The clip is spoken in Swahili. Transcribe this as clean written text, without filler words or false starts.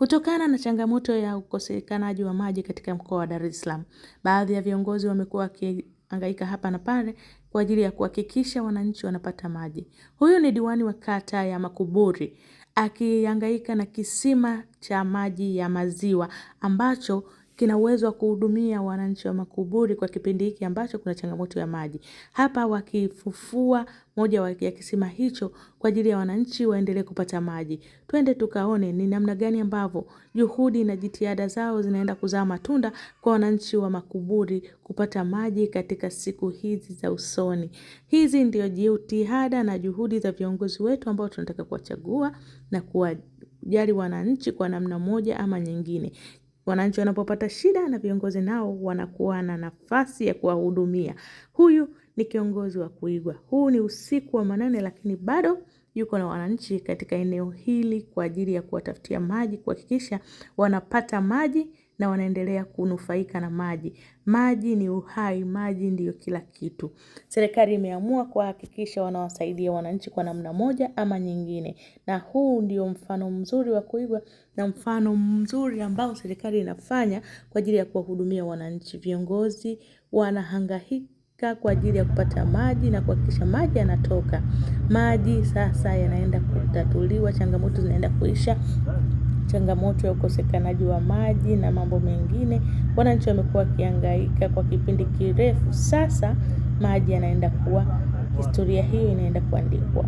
Kutokana na changamoto ya ukosekanaji wa maji katika mkoa wa Dar es Salaam, baadhi ya viongozi wamekuwa wakihangaika hapa na pale kwa ajili ya kuhakikisha wananchi wanapata maji. Huyu ni diwani wa kata ya Makuburi akihangaika na kisima cha maji ya maziwa ambacho kina uwezo wa kuhudumia wananchi wa Makuburi kwa kipindi hiki ambacho kuna changamoto ya maji. Hapa wakifufua moja ya kisima hicho kwa ajili ya wananchi waendelee kupata maji. Twende tukaone ni namna gani ambavyo juhudi na jitihada zao zinaenda kuzaa matunda kwa wananchi wa Makuburi kupata maji katika siku hizi za usoni. Hizi ndio jitihada na juhudi za viongozi wetu ambao tunataka kuwachagua na kuwajali wananchi kwa namna moja ama nyingine. Wananchi wanapopata shida na viongozi nao wanakuwa na nafasi ya kuwahudumia. Huyu ni kiongozi wa kuigwa. Huu ni usiku wa manane, lakini bado yuko na wananchi katika eneo hili kwa ajili ya kuwatafutia maji, kuhakikisha wanapata maji na wanaendelea kunufaika na maji. Maji ni uhai, maji ndiyo kila kitu. Serikali imeamua kuhakikisha wanawasaidia wananchi kwa namna moja ama nyingine, na huu ndio mfano mzuri wa kuigwa na mfano mzuri ambao serikali inafanya kwa ajili ya kuwahudumia wananchi. Viongozi wanahangaika kwa ajili ya kupata maji na kuhakikisha maji yanatoka. Maji sasa yanaenda kutatuliwa, changamoto zinaenda kuisha, changamoto ya ukosekanaji wa maji na mambo mengine. Wananchi wamekuwa wakihangaika kwa kipindi kirefu, sasa maji yanaenda kuwa, historia hiyo inaenda kuandikwa.